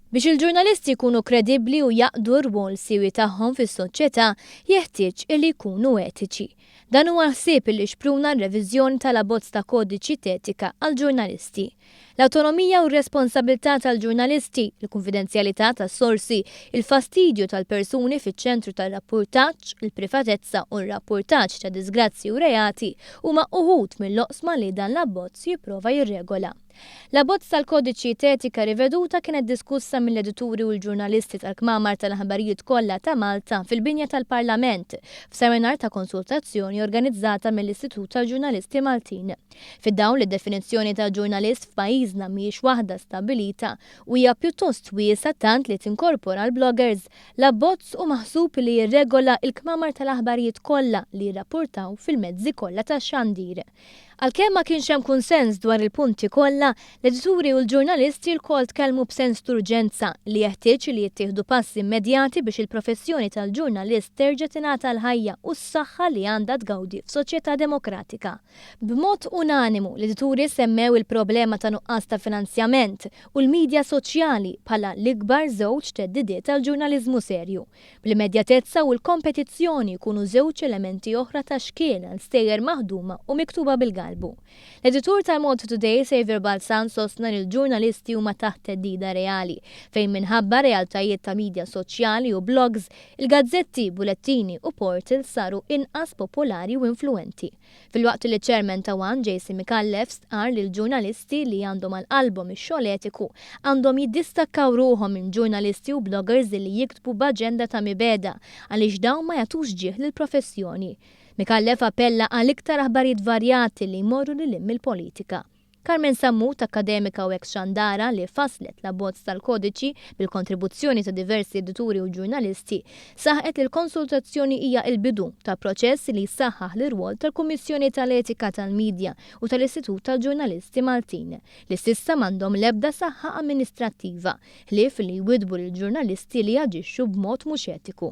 Biex il-ġurnalisti jkunu kredibbli u jaqdu r-rwol siewi tagħhom fis-soċjetà, jeħtieġ illi jkunu etiċi. Dan huwa l-ħsieb illi xpruna r-reviżjoni tal-abbozz ta' kodiċi t'etika għall-ġurnalisti. L-awtonomija u r-responsabilità tal-ġurnalisti, il-kunfidenzjalità tas-sorsi, il-fastidju tal-persuni fiċ-ċentru tar-rappurtaġġ, il-privatezza u r-rappurtaġġ ta' diżgrazzji u reati huma uħud mill-oqsma li dan l-abbozz jipprova jirregola. L-abbozz tal-Kodiċi t'Etika riveduta kienet diskussa mill-edituri u l-ġurnalisti tal-kmamar tal-aħbarijiet kollha ta' Malta fil-binja tal-Parlament f'seminar ta' konsultazzjoni organizzata mill-Istitut tal-Ġurnalisti Maltin. Fid-dawl li d-definizzjoni ta' ġurnalist f'pajjiżna mhijiex waħda stabbilita u hija pjuttost wiesgħa tant li tinkorpora l-bloggers, l-abbozz hu maħsub li jirregola l-kmamar tal-aħbarijiet kollha li jirrappurtaw fil-mezzi kollha tax-xandir. Għalkemm ma kienx hemm kunsens dwar il-punti kollha, l-edituri u l-ġurnalisti lkoll tkellmu b'sens t'urġenza li jeħtieġ li jittieħdu passi immedjati biex il-professjoni tal-ġurnalist terġa' tingħata l-ħajja u s-saħħa li għandha tgawdi f'soċjetà demokratika. B'mod unanimu, l-edituri semmew il-problema ta' nuqqas ta' finanzjament u l-midja soċjali bħala l-ikbar żewġ theddidiet għall-ġurnaliżmu serju. Bl-immedjatezza u l-kompetizzjoni jkunu żewġ elementi oħra ta' xkiel għal stejjer maħduma u miktuba bil-galbu. L-editur tal-Malta Today Saviour Balzan sostna li l-ġurnalisti huma taħt theddida reali, fejn minħabba realtajiet ta' midja soċjali u blogs, il-gazzetti, bulettini u portals saru inqas popolari u influwenti. Filwaqt li ċ-Chairman ta' one, JC Micallef, stqarr li l-ġurnalisti li għandhom għal qalbhom ix-xogħol etiku għandhom jiddistakkaw ruħhom minn ġurnalisti u bloggers li jiktbu b'aġenda ta' mibegħda għaliex dawn ma jagħtux ġieħ lill-professjoni. Micallef appella għal iktar aħbarijiet varjati li jmorru lil hinn mill-politika. Carmen Sammut, akkademika u eks xandara li fasslet l-abbozz tal-kodiċi bil-kontribuzzjoni ta' diversi edituri u ġurnalisti, saħqet li l-konsultazzjoni hija l-bidu ta' proċess li jsaħħaħ l-irwol tal-Kummissjoni tal-Etika tal-Midja u tal-Istitut tal-Ġurnalisti Maltin, li s'issa m'għandhom l-ebda saħħa amministrattiva, ħlief li jwiddbu lill-ġurnalisti li jaġixxu b'mod mhux etiku.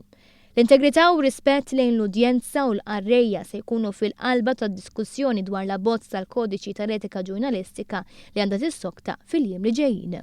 L-integrità u r-rispett lejn l-udjenza u l-qarrejja se jkunu fil-qalba tad-diskussjoni dwar l-abbozz tal-Kodiċi tal-Etika Ġurnalistika li għandha tissokta fil-jiem li ġejjin.